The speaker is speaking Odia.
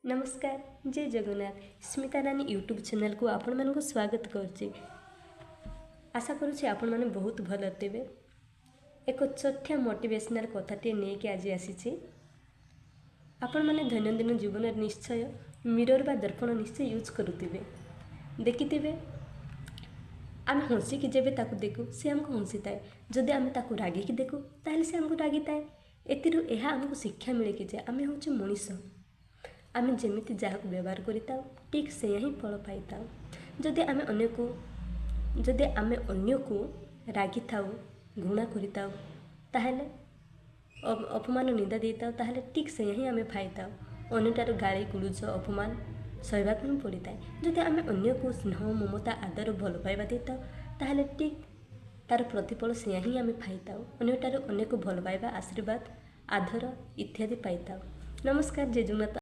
ନମସ୍କାର, ଜୟ ଜଗନ୍ନାଥ। ସ୍ମିତା ରାନୀ ୟୁଟ୍ୟୁବ୍ ଚ୍ୟାନେଲକୁ ଆପଣମାନଙ୍କୁ ସ୍ୱାଗତ କରୁଛି। ଆଶା କରୁଛି ଆପଣମାନେ ବହୁତ ଭଲରେ ଥିବେ। ଏକ ଛୋଟିଆ ମୋଟିଭେସନାଲ୍ କଥାଟିଏ ନେଇକି ଆଜି ଆସିଛି। ଆପଣମାନେ ଦୈନନ୍ଦିନ ଜୀବନରେ ନିଶ୍ଚୟ ମିରର୍ ବା ଦର୍ପଣ ନିଶ୍ଚୟ ୟୁଜ୍ କରୁଥିବେ, ଦେଖିଥିବେ। ଆମେ ହସିକି ଯେବେ ତାକୁ ଦେଖୁ, ସେ ଆମକୁ ହସିଥାଏ। ଯଦି ଆମେ ତାକୁ ରାଗିକି ଦେଖୁ, ତାହେଲେ ସେ ଆମକୁ ରାଗିଥାଏ। ଏଥିରୁ ଏହା ଆମକୁ ଶିକ୍ଷା ମିଳେ କି ଯେ ଆମେ ହେଉଛୁ ମଣିଷ। ଆମେ ଯେମିତି ଯାହାକୁ ବ୍ୟବହାର କରିଥାଉ, ଠିକ୍ ସେଇଆ ହିଁ ଫଳ ପାଇଥାଉ। ଯଦି ଆମେ ଅନ୍ୟକୁ ରାଗିଥାଉ, ଘୃଣା କରିଥାଉ, ତାହେଲେ ଅପମାନ, ନିନ୍ଦା ଦେଇଥାଉ, ତାହେଲେ ଠିକ୍ ସେଇଆ ହିଁ ଆମେ ପାଇଥାଉ। ଅନ୍ୟଠାରୁ ଗାଳି ଗୁଲଜ, ଅପମାନ ସହିବାକୁ ହିଁ ପଡ଼ିଥାଏ। ଯଦି ଆମେ ଅନ୍ୟକୁ ସ୍ନେହ, ମମତା, ଆଦର, ଭଲ ପାଇବା ଦେଇଥାଉ, ତାହେଲେ ଠିକ୍ ତା'ର ପ୍ରତିଫଳ ସେଇଆ ହିଁ ଆମେ ପାଇଥାଉ। ଅନ୍ୟଠାରୁ ଅନେକ ଭଲ ପାଇବା, ଆଶୀର୍ବାଦ, ଆଦର ଇତ୍ୟାଦି ପାଇଥାଉ। ନମସ୍କାର, ଜୟ ଜଗନ୍ନାଥ।